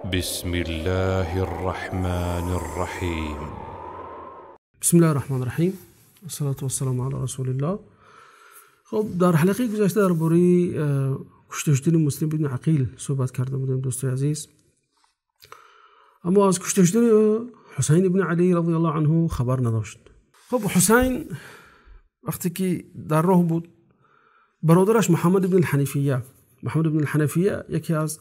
بسم الله الرحمن الرحيم. بسم الله الرحمن الرحیم، الصلاة والسلام علی رسول الله. خب در حلقه گذشته درباره کشته شدن مسلم بن عقیل صحبت کرده بودیم دوستای عزیز. اما از کشته شدن حسین بن علی رضی الله عنه خبر نداشت. خب حسین وقتی که در راه بود، برادرش محمد بن الحنفیه، محمد بن الحنفیه یکی از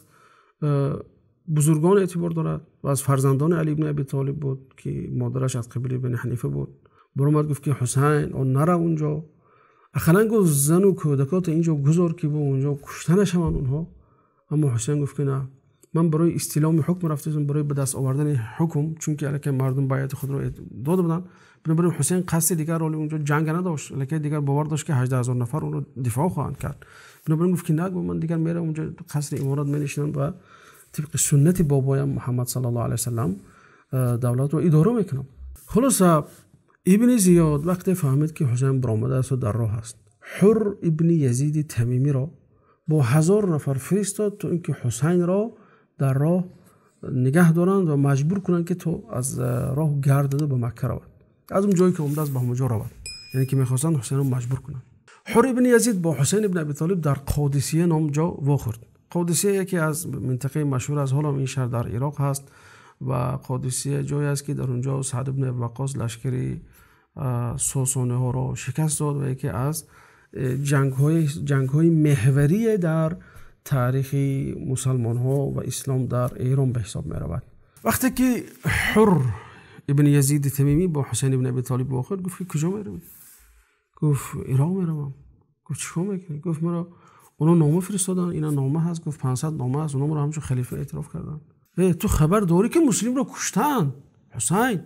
بزرگان اعتبار دارد و از فرزندان علی بن ابی طالب بود که مادرش از قبیله بن حنیفه بود. برآمد گفت که حسین اون نره اونجا، اخلاً گفت زن و کودکات اینجا گذار که با اونجا کشته نشوند اونها. اما حسین گفت که نه، من برای استلام حکم رفتم، برای به دست آوردن حکم، چون که الکی مردم بیعت خود رو داده بودن. بنابراین حسین قصد دیگر رو اونجا جنگ نداشت، الکی دیگر باور داشت که 18,000 نفر اون رو دفاع خواهند کرد. بنابراین گفت که نه، من دیگر میرم اونجا قصر امارات می نشینم و طبق سنت بابایم محمد صلی الله علیه وسلم دولت رو اداره میکنم. خلاصه ابن زیاد وقتی فهمید که حسین برآمده است و در راه است، حر ابن یزید تمیمی را با 1000 نفر فرستاد تا اینکه حسین را در راه نگه دارند و مجبور کنند که تو از راه گردد و به مکه رود، از اون جایی که اومده است به همونجا رود. یعنی که میخواستند حسین را مجبور کنند. حر ابن یزید با حسین ابن ابی طالب در قادسیه نام جا واخورد. قادسیه یکی از منطقه مشهور از حالا این شهر در عراق هست و قادسیه جایی است که در اونجا سعد بن ابی وقاص لشکری ساسانی ها را شکست داد و یکی از جنگ های محوری در تاریخ مسلمان ها و اسلام در ایران به حساب می رود. وقتی که حر ابن یزید تمیمی با حسین ابن ابی طالب واخورد، گفت که کجا می روی؟ گفت عراق می روم. گفت چیکار میکنی؟ گفت مرا اونا نامه فرستادن، اینا نامه هست. گفت 500 نامه هست، اونا مرا همچون خلیفه اعتراف کردن. تو خبر داری که مسلم رو کشتن؟ حسین،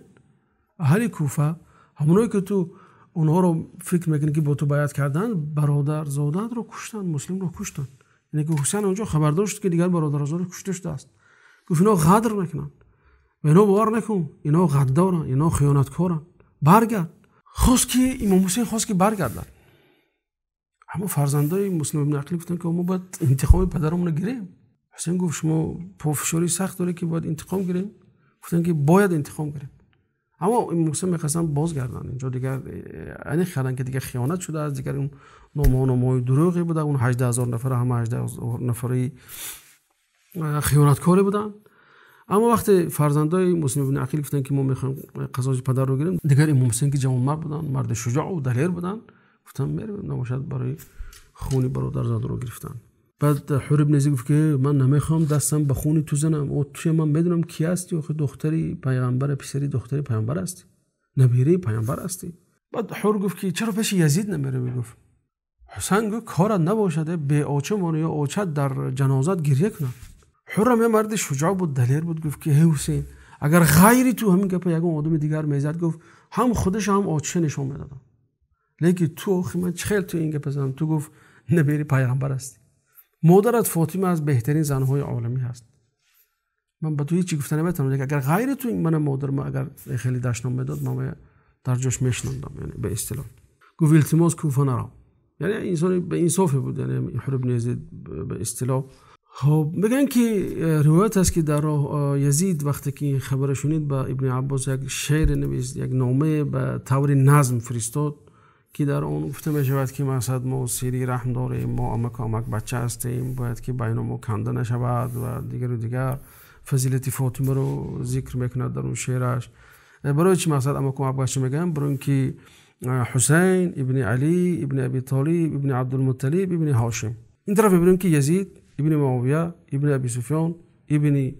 اهل کوفه همونایی که تو اونها رو فکر میکنی که با تو بیعت کردن، برادر زادت رو کشتن، مسلم رو کشتن. یعنی که حسین اونجا خبر داشت که دیگر برادر زاده کشته شده است. گفت اینا غدر میکنن و اینا باور نکن، اینا غدارن، اینا خیانتکارن، برگرد. خواست که امام حسین خواست که برگردن، اما فرزندای مسلم ابن عقیل گفتن که ما باید انتقام پدرمون رو گیریم. حسین گفت شما پافشاری سخت داره که باید انتقام گیریم؟ گفتن که باید انتقام گیریم. اما امام حسین می‌خواستن بازگردن اینجا دیگر، یعنی کردن که دیگر خیانت شده است، دیگر اون نامه‌های دروغی بوده، اون 18,000 نفر همه 18,000 نفری خیانتکاری بودن. اما وقتی فرزندای مسلم ابن عقیل گفتن که ما میخوایم قصاص پدر رو گیریم، دیگر امام حسین که جوانمرد بودن، مرد شجاع و دلیر بودن، گفتن میریم، نباشد برای خونی برادرزاده رو گرفتن. بعد حر ابن یزید گفت که من نمیخوام دستم به خونی تو زنم، او توی من بدونم کی هستی، آخه دختری پیغمبر، پسری دختری پیغمبر هستی، نبیره پیغمبر هستی. بعد حر گفت که چرا پیش یزید نمیری؟ گفت حسین گفت کارت نباشد به آچه من یا آچه در جنازت گریه کنم. حر هم یه مرد شجاع بود، دلیر بود، گفت که هی حسین اگر غیری تو همین گپ یگان آدم دیگر میزد، گفت هم خودش هم آچه نشون میدادم، لیکن تو آخه من چه تو این گپ زدم؟ تو گفت نبیره پیغمبر هستی، مادرت فاطمه از بهترین زنهای عالمی هست، من به تو هیچی گفته نمیتونم، لیکن اگر غیر تو این من مادر ما اگر خیلی دشنام میداد من در جاش میشنوندم. یعنی به اصطلاح گفت التماس کوفه نرم. یعنی انسان به انصاف بود، یعنی حر بن یزید به اصطلاح. خب میگن که روایت هست که در یزید وقتی که این خبر شنید به ابن عباس یک شعر نوشت، یک نامه به طور نظم فرستاد که در آن گفته می شود که مقصد ما سیری رحم داریم، ما امک امک بچه هستیم، باید که بین ما کنده نشود و دیگر و دیگر. فضیلت فاطمه رو ذکر میکند در اون شعرش. برای چی مقصد امک امک بچه میگن؟ برای اینکه حسین ابن علی ابن ابی طالب ابن عبدالمطلب ابن هاشم. این طرف میبینیم که یزید ابن معاویه ابن ابی سفیان ابن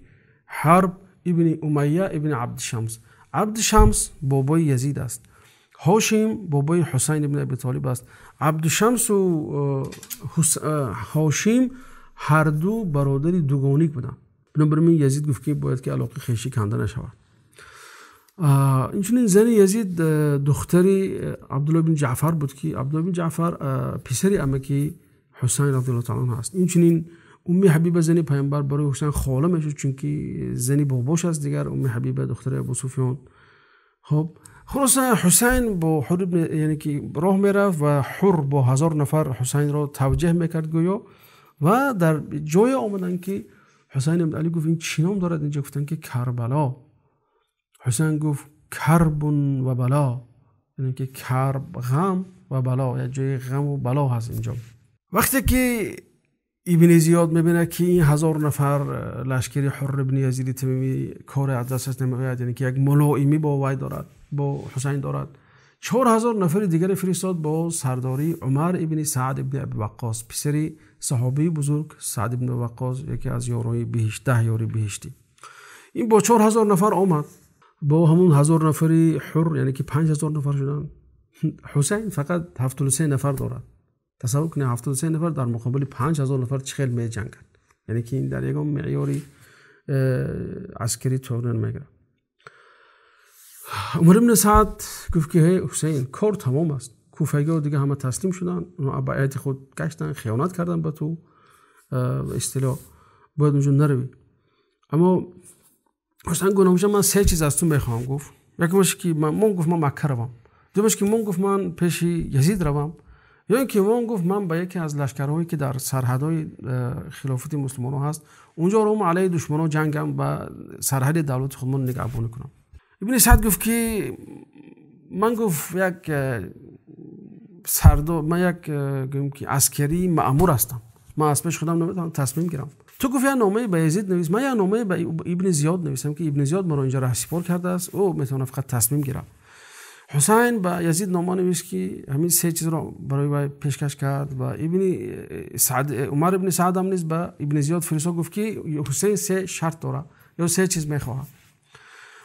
حرب ابن امیه ابن عبدشمس. عبدشمس بابای یزید است، هاشم بابای حسین ابن ابی طالب است. عبدشمس و هاشم هر دو برادر دوگانیک بودند. بنابراین یزید گفت که باید که علاقه خیشی کنده نشود. اینچنین زن یزید دختری عبدالله بن جعفر بود که عبدالله بن جعفر پسری امکی حسین رضی الله تعالی عنه است. اینچنین امی حبیبه زن پیامبر برای حسین خاله میشد، چون که زنی باباش است دیگر، امی حبیبه دختر ابو سفیان. خب خلاصه حسین با حر یعنی که راه میرفت و حر با 1000 نفر حسین را توجیه میکرد گویا، و در جای آمدن که Ҳусайн ибн Алӣ гуфт ин чӣ ном дорад инҷо? Гуфтанд ки Карбало. Ҳусайн гуфт карбун ва бало, яъне ки карб ғам ва бало, як ҷои ғам ва бало ҳаст инҷо. Вақте ки Ибни Зиёд мебинад ки ин 1000 нафар лашкари Ҳурр ибни Язиди Тамимӣ кори аз дасташ намеояд, яъне ки як мулоимӣ бо вай дорад, бо Ҳусайн дорад, 4000 нафари дигаре фиристод бо сардории Умар ибни Саъд ибни Абӣ Ваққос, писари саҳобии бузург Саъд ибни Абӣ Ваққос, яке аз ёрони биҳишт, 10 ёри биҳиштӣ. Ин бо 4000 нафар омад, бо ҳамон 1000 нафари Ҳур, яъне ки 5000 нафар шуданд. Ҳусайн фақат 73 нафар дорад. Тасаввур кунед 73 нафар дар муқобили 5000 нафар чӣ хел меҷанганд, яъне ки ин дар ягон меъёри аскарӣ туғри намегирад. Умар ибн Саъд гуфт ки ҳей Ҳусайн, кор тамом аст, куфагиҳо дига ҳама таслим шуданд, онҳо байъати худ гаштанд, хиёнат карданд ба ту, истилоҳ бояд онҷо наравӣ. Аммо Ҳусайн гуфт намуша ман се чиз аз ту мехоҳам. Гуфт якумаш ки ман гуфт ман Макка равам, дуюмаш ки ман гуфт ман пеши Язид равам, ё ин ки ман гуфт ман ба яке аз лашкарҳое ки дар сарҳадҳои хилофати мусулмонон ҳаст онҷо равам, алайҳи душманон ҷангам, ба сарҳади давлати худмон нигаҳбонӣ кунам. Ибни Саъд гуфт ки ман гуфт як сардор, ман як гӯем ки аскарии маъмур ҳастам, ман аз пеши худам наметавонам тасмим гирам. Ту гуфт як номае ба Язид навис, ман як номае ба Ибни Зиёд нависам ки Ибни Зиёд маро инҷо раҳсипор кардааст, ӯ метавонад фақат тасмим гирад. Ҳусайн ба Язид нома навис ки ҳамин се чизро барои вай пешкаш кард ва Ибни Саъд, Умар ибни Саъд ҳам низ ба Ибни Зиёд фиристод, гуфт ки Ҳусайн се шарт дорад ё се чиз мехоҳад.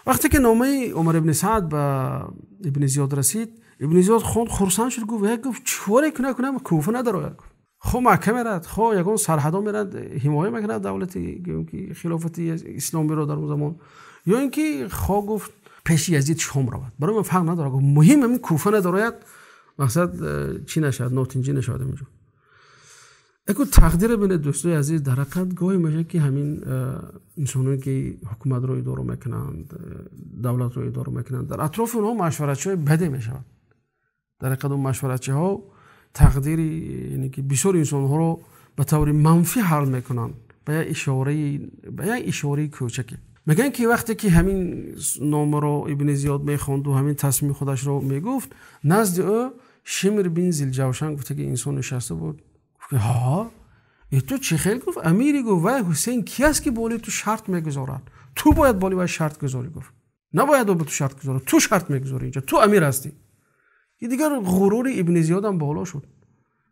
Вақте ки номаи Умар ибни Саъд ба Ибни Зиёд расид, Ибни Зиёд хонд, хурсанд шуд, гуфт гуфт чӣ куна кунам, Куфа надарояд, гуфт хо Макка мерад, хо ягон сарҳадо мерад, ҳимоя мекунад давлати ки хилофати исломиро дар он замон, ё ин ки хо гуфт пеши Язид Шом равад, барои ман фарқ надорад, гуфт муҳим ҳамин Куфа надарояд, мақсад чӣ нашавад, нотинҷӣ нашавад инҷо. Эку тақдир бинед дӯстои азиз, дар ҳақиқат гоҳе мешавад ки ҳамин инсоное ки ҳукуматро идора мекунанд, давлатро идора мекунанд, дар атрофи онҳо машваратчиҳои баде мешавад. Дар ҳақиқат он машваратчиҳо тақдири яъне ки бисёр инсонҳоро ба таври манфӣ ҳал мекунанд ба як ишораи кӯчаке. Мегӯянд ки вақте ки ҳамин номаро Ибни Зиёд мехонду ҳамин тасмими худашро мегуфт, назди ӯ Шимр бин Зилҷавшан гуфта ки инсон нишаста буд. Гуфт ҳа, ту чӣ хел? Гуфт амири, гуфт вай Ҳусайн ки аст ки болои ту шарт мегузорад? Ту бояд болои вай шарт гузорӣ. Гуфт набояд ӯ ба ту шарт гузорад, ту шарт мегузорӣ, инҷо ту амир ҳастӣ. Дигар ғурури Ибни Зиёд ҳам боло шуд.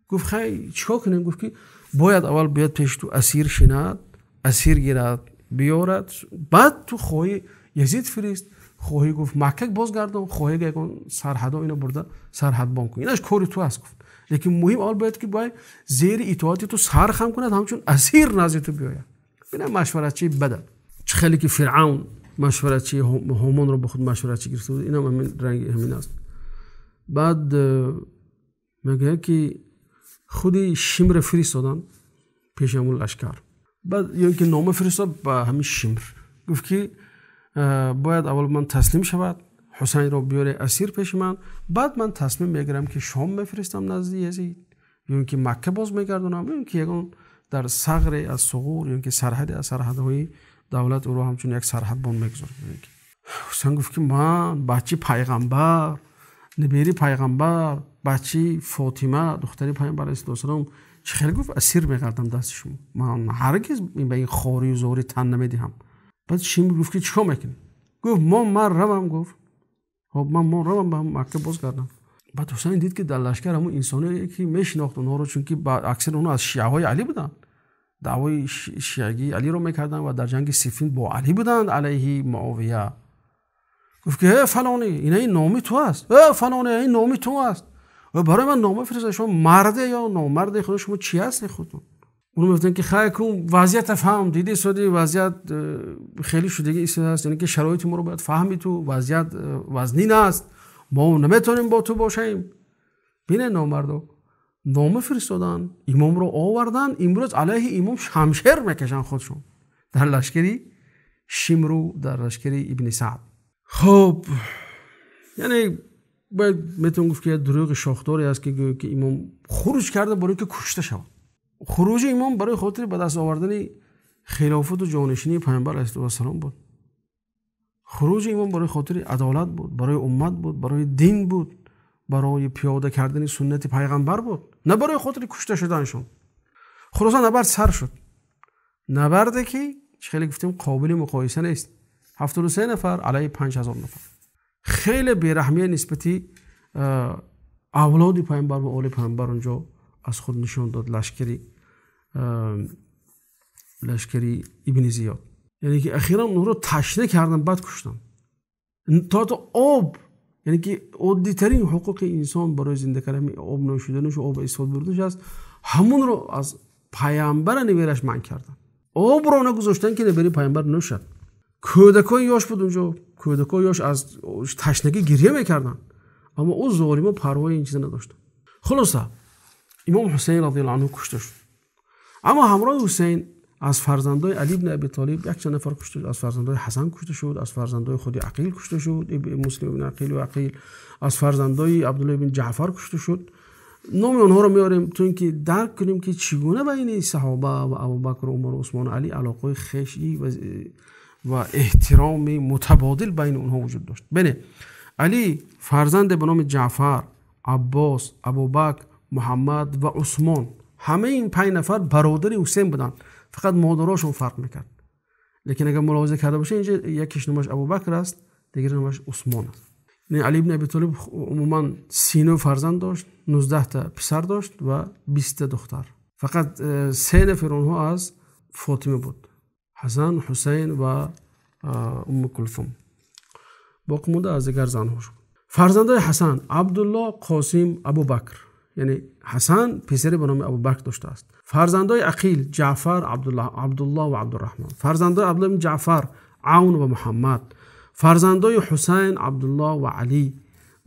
Гуфт хай чикор кунем? Гуфт ки бояд аввал биёд пеши ту асир шинад, асир гирад, биёрад, баъд ту хоҳӣ Язид фирист, хоҳӣ гуфт Макка бозгардон, хоҳӣ ягон сарҳадо ино бурда сарҳадбон кун, инаш кори ту аст. Гуфт лекин муҳим аввал бояд ки бояд зери итоати ту сар хам кунад, ҳамчун асир назди ту биёяд. Бина машваратчии бада, чӣ хеле ки Фиръавн машваратчии Ҳомонро ба худ машваратчӣ гирифта буд, инам ҳамин ранги ҳамин аст. Баъд мегӯяд ки худи Шимр фиристоданд пеши ҳамун лашкар. Баъд ё ин ки нома фиристод ба ҳамин Шимр, гуфт ки бояд аввал ман таслим шавад, Ҳусайнро биёре асир пеши ман, баъд ман тасмим мегирам ки Шом мефиристам назди Язид, ё ин ки Макка боз мегардонам, ё ин ки ягон дар сағре аз суғур, ё ин ки сарҳаде аз сарҳадҳои давлат ӯро ҳамчун як сарҳадбон мегузорам. Ҳусайн гуфт ки ман бачаи пайғамбар, набери пайғамбар, бачаи Фотима, духтари пайғамбар алайҳиссалом, чӣ хел гуфт асир мегардам дасти шумо, ман ҳаргиз ба ин хорию зорӣ тан намедиҳам. Баъд Шимр гуфт ки чикор мекунӣ? Гуфт ман равам, гуфт хоб ман равам ба Макка боз гардам. Баъд Ҳусайн дид ки дар лашкар ҳамон инсоне ки мешинохт онҳоро, чунки аксари онҳо аз шиаҳои Алӣ буданд, даъвои шиагии Алиро мекарданд ва дар ҷанги Сиффин бо Алӣ буданд алайҳи Муовия. Гуфт ки э фалонӣ, ина ин номи ту аст, э фалонӣ, ин номи ту аст, барои ман нома фиристод, шумо марде ё номарде, худ шумо чӣ ҳастед худтон? Онҳо мегуфтанд ки хай кун вазъиятро фаҳм, дидӣ суди вазъият хеле шудагӣ аст, яъне ки шароити моро бояд фаҳми ту, вазъият вазнин аст, мо наметавонем бо ту бошем. Бинед номардо нома фиристоданд, имомро оварданд, имрӯз алайҳи имом шамшер мекашанд худшон дар лашкари Шимру, дар лашкари Ибни Саъд. Хоб яъне бояд метавон гуфт ки як дурӯғи шохдоре аст ки гӯё ки имом хуруҷ карда барои ки кушта шавад. Хуруҷи имом барои хотири ба даст овардани хилофат ва ҷонишинии паёмбар алайҳиссалом буд. Хуруҷи имом барои хотири адолат буд, барои уммат буд, барои дин буд, барои пиёда кардани суннати пайғамбар буд, на барои хотири кушта шуданашон. Хулоса набард сар шуд. Набарде ки хеле гуфтем қобили муқоиса нест. 73 нафар алайҳи 5000 нафар. Хеле бераҳмия нисбати авлоди пайғамбар ва оли пайғамбар онҷо аз худ нишон дод лашкари ибни Зиёд. Яъне ки ахиран онҳоро ташна кардан, баъд куштан. То об, яъне ки оддитарин ҳуқуқи инсон барои зинда кардан об нӯшиданаш ва об истифода бурданаш аст, ҳамонро аз пайғамбара набераш манъ кардан. Обро нагузоштан ки набери пайғамбар нӯшад. Кӯдакои ёш буд онҷо, кӯдакои ёш аз ташнагӣ гирья мекарданд, аммо ӯ золимо парвои ин чиза надоштанд. Хулоса имом Ҳусейн радиаллоҳу анҳу кушта шуд. Аммо ҳамроҳи Ҳусейн аз фарзандои Али ибни Аби Толиб якчанд нафар кушта шуд, аз фарзандои Ҳасан кушта шуд, аз фарзандои худи Ақил кушта шуд, Муслим ибни Ақил ва Ақил, аз фарзандои Абдуллоҳ ибни Ҷаъфар кушта шуд. Номи онҳоро меорем то ин ки дарк кунем ки чӣ гуна байни саҳоба ва Абубакр, Умар, Усмон ва Али алоқаҳои хешӣ ва эҳтироми мутабодил байни онҳо вуҷуд дошт. Бинед, Али фарзанде ба номи Ҷаъфар, Аббос, Абубакр, Муҳаммад ва Усмон, ҳамаи ин 5 нафар бародари Ҳусейн буданд, фақат модарошон фарқ мекард. Лекин агар мулоҳиза карда бошед, инҷа якиш номаш Абубакр аст, дигари номаш Усмон аст. Али ибни Аби Толиб умуман 39 фарзанд дошт, 19 та писар дошт ва 20 та духтар. Фақат 3 нафар онҳо аз Фотима буд: Ҳасан, Ҳусейн ва Умму Кулсум. Боқӣ монда аз дигар занҳо шуд. Фарзандои Ҳасан: Абдуллоҳ, Қосим, Абубакр. Яъне Ҳасан писаре ба номи Абубакр доштааст. Фарзандои Ақил: Ҷаъфар, Абдуллоҳ ва Абдурраҳмон. Фарзандои Абдуллоҳ ибни Ҷаъфар: Авн ва Муҳаммад. Фарзандои Ҳусайн: Абдуллоҳ ва Алӣ.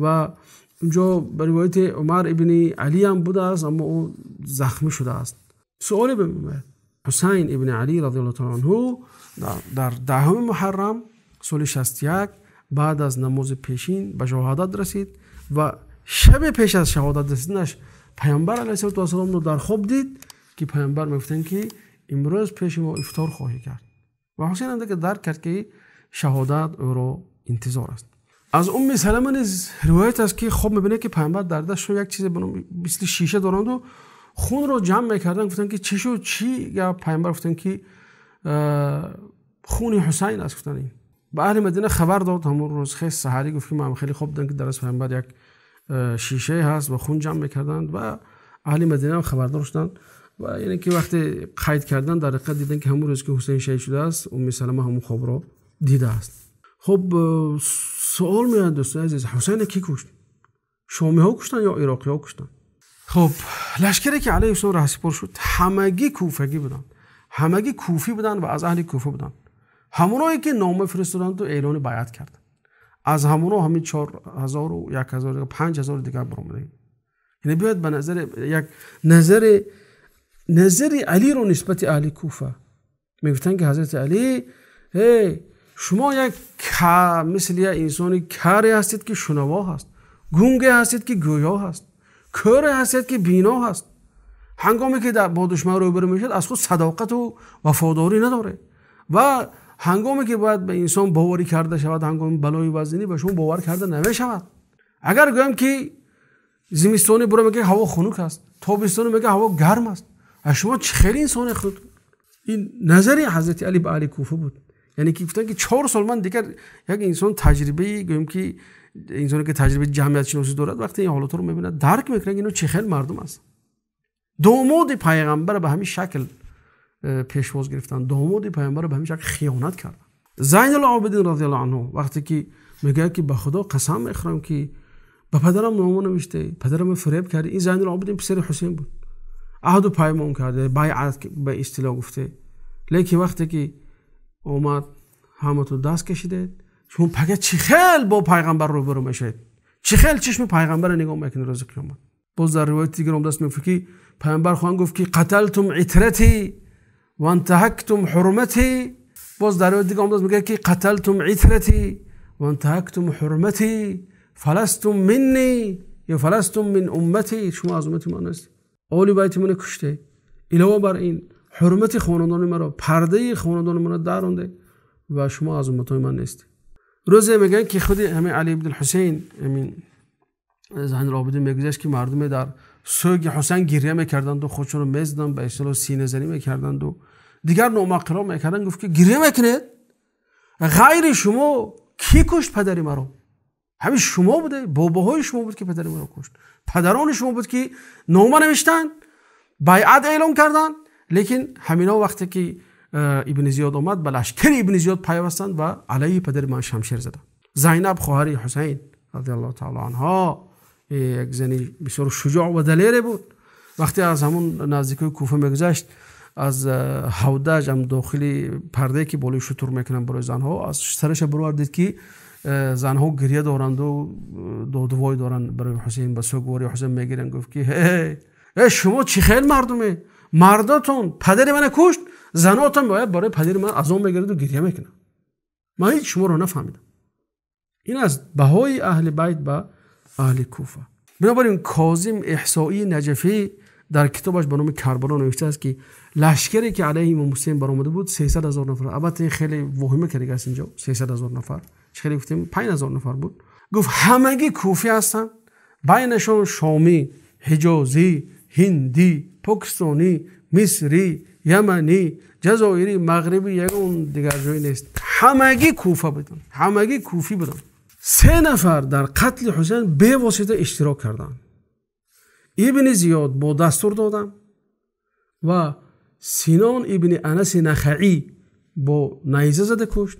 Ва унҷо ба ривояти Умар ибни Алӣ ҳам будааст, аммо ӯ захмӣ шудааст. Суоле меояд: Ҳусайн ибни Алӣ радиаллоҳу таъала анҳу дар 10 муҳаррам соли 61 баъд аз намози пешин ба шаҳодат расид ва шаби пеш аз шаҳодат расиданаш пайғамбар алайҳиссалоту вассаломро дар хоб дид ки пайғамбар мегуфтанд ки имрӯз пеши мо ифтор хоҳӣ кард. Ва Ҳусайн ҳам дигар дарк кард ки шаҳодат ӯро интизор аст. Аз Умми Салама низ ривоят аст ки хоб мебинад ки пайғамбар дар дасташон як чизе мисли шиша доранду хунро ҷамъ мекарданд. Гуфтанд ки чӣ шуд, чӣ гап? Пайғамбар гуфтанд ки хуни Ҳусайн аст. Гуфтанд ин ба аҳли Мадина хабар дод. Ҳамон рӯз хес саҳарӣ гуфт ки ман хеле хоб дидам ки дар даст пайғамбар як шишае ҳаст ва хун ҷамъ мекарданд ва аҳли Мадина ҳам хабардор шуданд. Ва яъне ки вақте қайд карданд, дар ҳақиқат диданд ки ҳамон рӯз ки Ҳусайн шаҳид шудааст, Умми Салама ҳамон хобро дидааст. Хуб, суол меояд дӯстони азиз, Ҳусайнро кӣ кушт? Шомиҳо куштанд ё ироқиҳо куштанд? Хуб, лашкаре ки алайҳи Ҳусайн раҳсипор шуд ҳамагӣ куфагӣ буданд, ҳамагӣ куфӣ буданд ва аз аҳли Куфа буданд. Ҳамоное ки нома фиристоданд ва эълони байъат карданд, аз ҳамоно ҳамин 4000 ва 1000 5000 дигар баромаданд. Яъне биёед ба назари як назари Алиро нисбати аҳли Куфа мегуфтанд ки ҳазрати Алӣ, эй шумо як мисли як инсони каре ҳастед ки шунаво ҳаст, гунге ҳастед ки гӯё ҳаст, кӯре ҳастед ки бино ҳаст. Ҳангоме ки бо душман рӯбарӯ мешавад, аз худ садоқату вафодорӣ надоред ва ҳангоме ки бояд ба инсон боварӣ карда шавад, ҳангоми балои вазнинӣ ба шумо бовар карда намешавад. Агар гӯям ки зимистонӣ бура мегӯяд ҳаво хунук аст, тобистонӣ мегӯяд ҳаво гарм аст, аз шумо чӣ хеле инсоне худ? Ин назари ҳазрати Алӣ ба аҳли Куфа буд. Яъне ки гуфтанд ки 4 сол ман дигар як инсон таҷрибаи, гӯем ки инсоне ки таҷрибаи ҷамъиятшиносӣ дорад, вақте ин ҳолатҳоро мебинад, дарк мекунад ки ино чӣ хел мардум аст. Домоди пайғамбар ба ҳамин шакл пешвоз гирифтанд, домоди пайғамбар ба ҳамин шакл хиёнат карданд. Зайнулобидин радиаллоҳу анҳу вақте ки мегӯяд ки ба Худо қасам мехӯрам ки ба падарам нома навиштаӣ, падарамро фиреб кардӣ. Ин Зайнулобидин писари Ҳусейн буд, аҳду паймон карда, байъат ба истилоҳ гуфта, лекин вақте ки омад ҳаматон даст кашидед, шумо пага чӣ хел бо пайғамбар рӯбарӯ мешавед, чӣ хел чишми пайғамбарро нигоҳ мекунед рӯзи қиёмат. Боз дар ривояти дигар омадааст, мегӯяд ки пайғамбар хоҳанд гуфт ки қаталтум итратӣ ва интаҳактум ҳурматӣ. Боз дар ривояти дигар омадааст, мегӯяд ки қаталтум итратӣ ва интаҳактум ҳурматӣ фаластум миннӣ ё фаластум мин умматӣ. Шумо аз уммати ман нестед, оли байти маро куштед, илова бар ин ҳурмати хонадони маро, пардаи хонадони маро даронде ва шумо аз умматҳои ман нестед. Рӯзе мегӯянд ки худи ҳамин Али ибн Ҳусайн, ҳамин Зайнулобидин мегузашт ки мардуме дар сӯги Ҳусайн гиря мекарданд ва худшонро мезаданд, ба истилоҳ синазанӣ мекарданд ва дигар номақилҳо мекарданд. Гуфт ки гиря мекунед? Ғайри шумо кӣ кушт падари маро? Ҳамин шумо буде, бобоҳои шумо буд ки падари маро кушт, падарони шумо буд ки нома навиштанд, байъат эълон карданд. Лекин ҳамино вақте ки Ибни Зиёд омад, ба лашкари Ибни Зиёд пайвастанд ва алайҳи падари ман шамшер заданд. Зайнаб хоҳари Ҳусайн радиаллоҳу таъало анҳо як зани бисёр шуҷоъ ва далере буд. Вақте аз ҳамон наздикои Куфа мегузашт, аз ҳавдаҷ ҳам дохили пардае ки болои шутур мекунанд барои занҳо, аз сараша баровард, дид ки занҳо гиря доранд ва додувой доранд барои Ҳусайн, ба сӯгвории Ҳусайн мегиранд. Гуфт ки э шумо чӣ хел мардуме? Мардатон падари мана кушт, занотон бояд барои падари ман азон мегирад ва гиря мекунад. Ман ҳеҷ шуморо нафаҳмидам. Ин аст баҳои аҳли байт ба аҳли Куфа. Бинобар ин Козим Эҳсоии Наҷафӣ дар китобаш ба номи Карбало навиштааст ки лашкаре ки алайҳи имом Ҳусайн баромада буд 300 ҳазор нафар. Албатта хеле воҳима кардааст инҷо 300 ҳазор нафар, чӣ хеле гуфтем 5 ҳазор нафар буд. Гуфт ҳамагӣ куфӣ ҳастанд, байнашон шомӣ, ҳиҷозӣ, ҳиндӣ, покистонӣ, мисрӣ, яманӣ, ҷазоирӣ, мағрибӣ, ягон дигар ҷой нест. Ҳамагӣ куфа буданд, ҳамагӣ куфӣ буданд. 3 нафар дар қатли Ҳусайн бевосита иштирок карданд. Ибни Зиёд бо дастур додан ва Синон ибни Анаси Нахаӣ бо найза зада кушт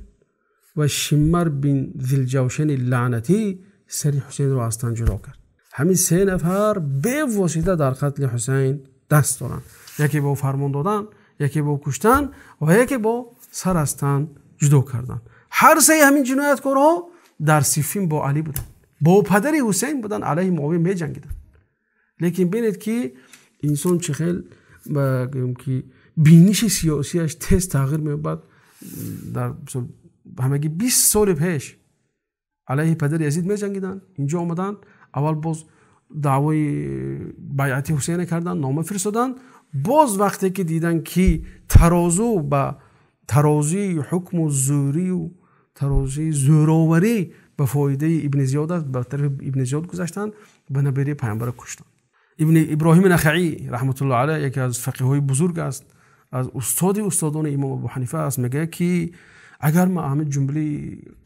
ва Шиммар бин Зилҷавшани лаънатӣ сари Ҳусайнро аз тан ҷудо кард. Ҳамин 3 нафар бевосита дар қатли Ҳусайн даст доранд. Яке бо фармон додан, яке бо куштан ва яке бо сар аз тан ҷудо кардан. Ҳар сеи ҳамин ҷинояткорҳо дар Сиффин бо Алӣ буданд, бо падари Ҳусайн буданд, алайҳи Муовия меҷангиданд. Лекин бинед ки инсон чӣ хел гӯем ки биниши сиёсияш тез тағйир меёбад. Дар ҳамагӣ 20 соли пеш алайҳи падари Язид меҷангиданд, инҷо омаданд, аввал боз даъвои байъати Ҳусайна карданд, нома фиристоданд. Боз вақте ки диданд ки тарозу ба тарозии ҳукму зӯрию тарозии зӯроварӣ ба фоидаи Ибни Зиёд аст, ба тарафи Ибни Зиёд гузаштанд, ба набераи паёмбара куштанд. Ибни Иброҳими Нахаӣ раҳматуллоҳ алайҳ яке аз фақиҳҳои бузург аст, аз устоди устодони имом Абу Ҳанифа аст. Мегӯяд ки агар ман ҳамин ҷумлаи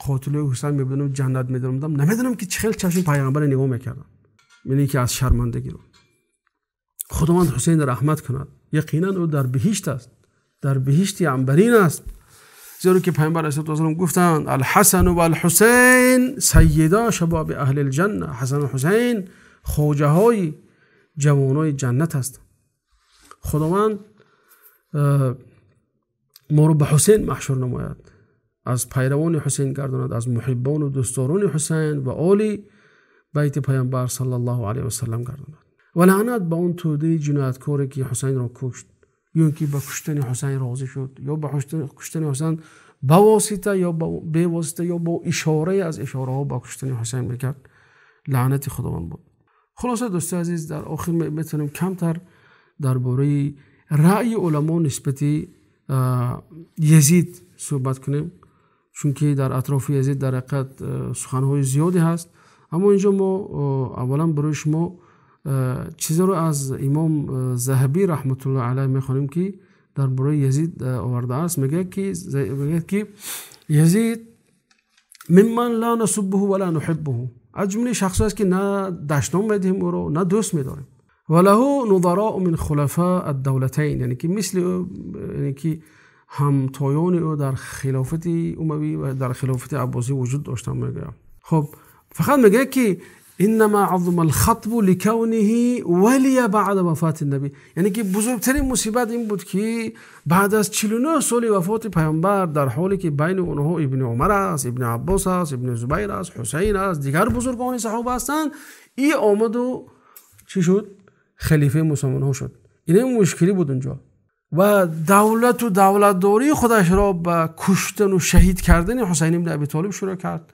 қотилои Ҳусайн мебинам, ҷаннат медаромадам, намедонам ки чӣ хел чашми паёмбара нигоҳ мекардам, яъне ки аз шармандагиро. Худованд Ҳусайнро раҳмат кунад, яқинан ӯ дар биҳишт аст, дар биҳишти анбарин аст. Зеро ки паёмбар алайҳиссалоту вассалом гуфтанд: алҳасану валҳусайн саййида шабоби аҳли лҷанна. Ҳасану Ҳусайн хоҷаҳои ҷавонои ҷаннат ҳастанд. Худованд моро ба Ҳусайн маҳшур намояд, аз пайравони Ҳусайн гардонад, аз муҳиббону дӯстдорони Ҳусайн ва оли байти паёмбар саллаллоҳу алайҳи васаллам гардонад. Ва лаънат ба он тӯдаи ҷинояткоре ки Ҳусайнро кушт, ё ин ки ба куштани Ҳусайн розӣ шуд, ё ба куштани Ҳусайн ба восита ё бевосита ё бо ишорае аз ишораҳо ба куштани Ҳусайн мекард. Лаънати Худованд буд. Хулоса дӯстони азиз, дар охир метавонем камтар дар бораи раъйи уламо нисбати Язид суҳбат кунем, чунки дар атрофи Язид дар ҳақиқат суханҳои зиёде ҳаст. Аммо инҷо мо аввалан барои шумо чизеро аз имом Заҳабӣ раҳматуллоҳи алайҳ мехонем ки дар бораи Язид овардааст. Мегӯяд ки Язид мимман ла насуббуҳу ва ла нуҳиббуҳу, аз ҷумлаи шахсҳоест ки на дашном медиҳем ӯро, на дӯст медорем. Ва лаҳу нузароу мин хулафа ад-давлатайн, яъне ки мисли ӯ, яъне ки ҳамтоёни ӯ дар хилофати умавӣ ва дар хилофати аббосӣ вуҷуд доштанд. Мегӯяд хуб, фақат мегӯяд ки иннама азама алхатбу ликавниҳи валия баъда вафати набӣ, яъне ки бузургтарин мусибат ин буд ки баъд аз 49 соли вафоти паёмбар, дар ҳоле ки байни онҳо Ибни Умар аст, Ибни Аббос аст, Ибни Зубайр аст, Ҳусайн аст, дигар бузургони саҳоба ҳастанд, ин омаду чӣ шуд? Халифаи мусулмонҳо шуд. Ин мушкилӣ буд онҷо ва давлату давлатдории худашро ба куштану шаҳид кардани Ҳусайн ибни Абӣ Толиб шурӯъ кард.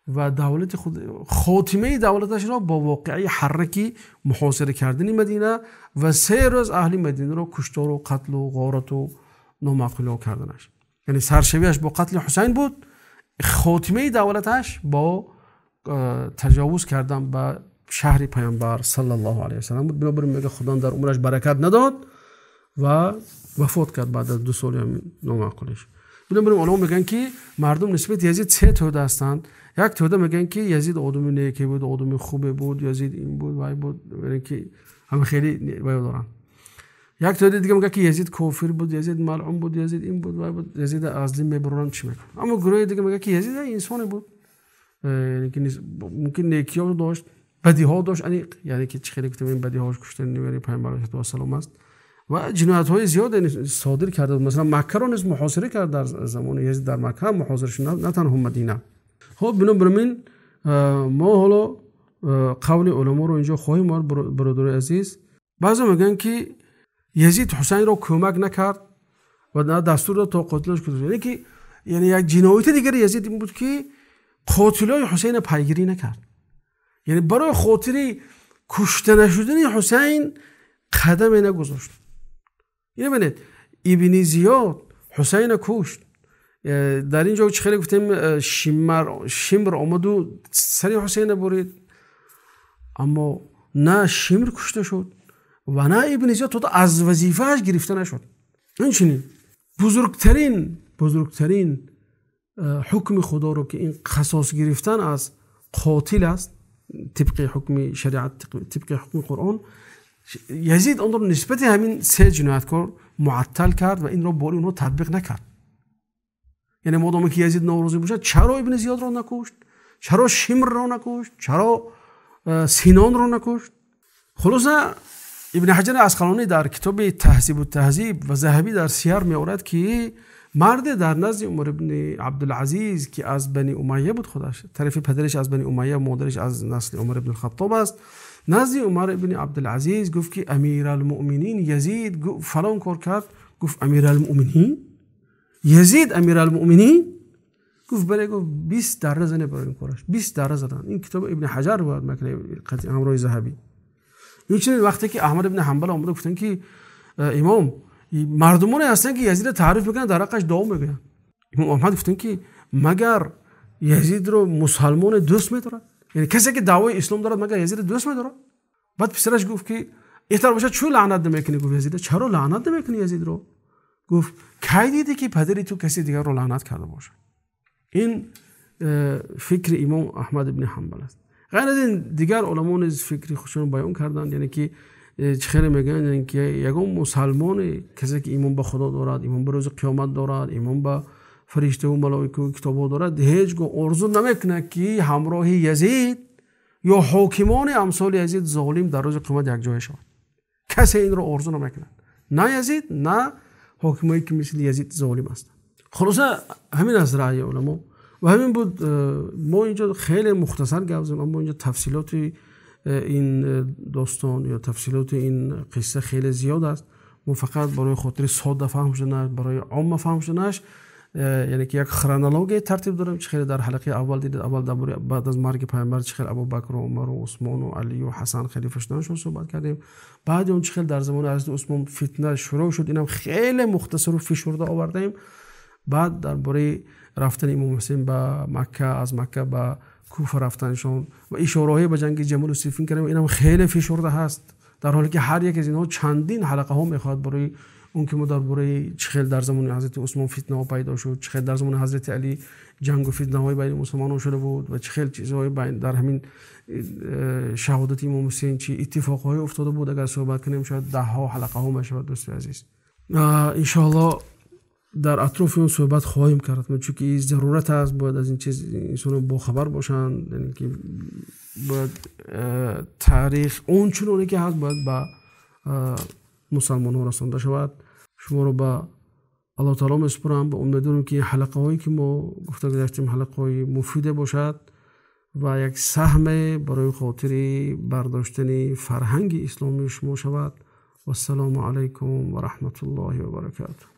ва давлати худ, хотимаи давлаташро бо воқеаи ҳарраки муҳосира кардани Мадина ва 3 рӯз аҳли Мадинаро куштору қатлу ғорату номаъқулиҳо карданаш. Яъне саршавиаш бо қатли Ҳусайн буд, хотимаи давлаташ бо таҷовуз кардан ба шаҳри Паёмбар саллаллоҳу алайҳи васаллам буд. Бинобар ин мегӯяд Худо дар умраш баракат надод ва вафот кард баъд аз 2 соли номаъқулиш. Бинобар ин уламо мегӯянд ки мардум нисбати Язид 3 тӯда ҳастанд. Як тӯда мегӯянд ки Язид одами неке буд, одами хубе буд, Язид ин буд, вай буд, яъне ки ҳама хеле вай доранд. Як тӯда дига мегӯяд ки Язид кофир буд, Язид малъун буд, Язид ин буд, вай буд, Язид аз дин мебароранд, чӣ мекунанд. Аммо гурӯҳи дига мегӯяд ки Язид инсоне буд, яъне ки мумкин некиҳо дошт, бадиҳо дошт, яъне ки чӣ хеле гуфтем ин бадиҳош куштани нивари Паёмбар алайҳиссалоту вассалом аст ва ҷиноятҳои зиёде содир карда буд. Масалан Маккаро низ муҳосира кард дар замони Язид, дар Макка ҳам муҳосира шуд, на танҳо Мадина. Хуб, бинобар ин мо ҳоло қавли уламоро инҷо хоҳем овард, бародарои азиз. Баъзе мегӯянд ки Язид Ҳусайнро кӯмак накард ва на дастур дод то қотилаш кушта. Яъне ки яъне як ҷинояти дигари Язид ин буд ки қотилои Ҳусайнро пайгирӣ накард. Яъне барои хотири кушта нашудани Ҳусайн қадаме нагузошт. Ино бинед, Ибни Зиёд Ҳусайнро кушт. Дар ин ҷо чӣ хеле гуфтем, Шимр омаду сари Ҳусайнро бурид, аммо на Шимр кушта шуд ва на Ибни Зиёд то аз вазифааш гирифта нашуд. Инчунин бузургтарин ҳукми Худоро ки ин қасос гирифтан аз қотил аст, тибқи ҳукми шариат, тибқи ҳукми Қуръон, Язид онро нисбати ҳамин 3 ҷинояткор муаттал кард ва инро бори онҳо татбиқ накард. Яъне модоме ки Язид норозӣ бошад, чаро Ибни Зиёдро накушт? Чаро Шимрро накушт? Чаро Синонро накушт? Хулоса Ибни Ҳаҷар Асқалонӣ дар китоби Таҳзибу Таҳзиб ва Заҳабӣ дар Сияр меорад ки марде дар назди Умар ибни Абдулазиз ки аз Бани Умайя буд, худаш тарафи падараш аз Бани Умайя, модараш аз насли Умар ибни Хаттоб аст, назди Умар ибни Абдулазиз гуфт ки Амиралмуъминин Язид фалон кор кард. Гуфт Амиралмуъминин? Язид Амиралмуъминин? Гуфт бале. Гуфт 20 дарра зане барои ин кораш, 20 дарра задан. Ин китоб Ибни Ҳаҷар ривоят мекунад ҳамроҳи Заҳабӣ. Инчунин вақте ки Аҳмад ибни Ҳанбал омада гуфтанд ки имом, мардумоне ҳастанд ки Язидро таъриф мекунанд, дар ҳаққаш дуо мегӯянд. Имом Аҳмад гуфтанд ки магар Язидро мусалмоне дӯст медорад? Яъне касе ки даъвои ислом дорад магар Язидро дӯст медорад? Баъд писараш гуфт ки эҳтар бошад чун лаънат намекунӣ? Гуфт Язидро чаро лаънат намекунӣ Язидро? Гуфт кай дидӣ ки падари ту каси дигарро лаънат карда бошад? Ин фикри имом Аҳмад ибни Ҳанбал аст. Ғайр аз ин дигар уламо низ фикри худшонро баён карданд. Яъне ки чӣ хеле мегӯянд, яъне ки ягон мусалмоне, касе ки имон ба Худо дорад, имон ба рӯзи қиёмат дорад, имон ба фариштаву малоикаву китобҳо дорад, ҳеҷ гоҳ орзу намекунад ки ҳамроҳи Язид ё ҳокимони амсоли Язид золим дар рӯзи қиёмат якҷоя шавад. Касе инро орзу намекунад, на Язид, на ҳокимое ки мисли Язид золим ҳастанд. Хулоса ҳамин аст раъйи уламо ва ҳамин буд. Мо инҷо хеле мухтасар гап задем, аммо инҷо тафсилоти ин достон ё тафсилоти ин қисса хеле зиёд аст. Мо фақат барои хотири содда фаҳм шуданаш, барои омма фаҳм шуданаш, яъне ки як хронология тартиб дорем, чӣ хеле дар ҳалқаи аввал дидед, аввал дар бораи баъд аз марги Паёмбар чӣ хеле Абубакр ва Умар ва Усмон ва Алӣ ва Ҳасан халифа шуданашон суҳбат кардем. Баъди он чӣ хеле дар замони ҳазрати Усмон фитна шурӯъ шуд, инам хеле мухтасару фишурда овардаем. Баъд дар бораи рафтани имом Ҳусейн ба Макка, аз Макка ба Куфа рафтаншон ва ишораҳое ба ҷанги Ҷамал ва Сиффин кардем, инам хеле фишурда ҳаст, дар ҳоле ки ҳар як аз инҳо чандин ҳалқаҳо мехоҳад барои он ки мо дар бораи чӣ хел дар замони ҳазрати Усмон фитнаҳо пайдо шуд, чӣ хел дар замони ҳазрати Алӣ ҷангу фитнаҳои байни мусулмонон шуда буд ва чӣ хел чизҳои дар ҳамин шаҳодати имом Ҳусейн чӣ иттифоқҳое уфтода буд. Агар суҳбат кунем шояд даҳҳо ҳалқаҳо мешавад. Дӯсти азиз, иншоаллоҳ дар атрофи он суҳбат хоҳем кард, чунки зарурат аст, бояд аз ин чиз инсонҳо бохабар бошанд, яъне ки бояд таърих он чуноне ки ҳаст бояд ба мусалмонҳо расонда шавад. Шуморо ба Аллоҳ таоло месупорам ва умедворам ки ҳалқаҳое ки мо гуфта гузаштем ҳалқаҳои муфиде бошад ва як саҳме барои хотири бардоштани фарҳанги исломии шумо шавад. Вассалому алайкум ва раҳматуллоҳи ва баракатуҳ.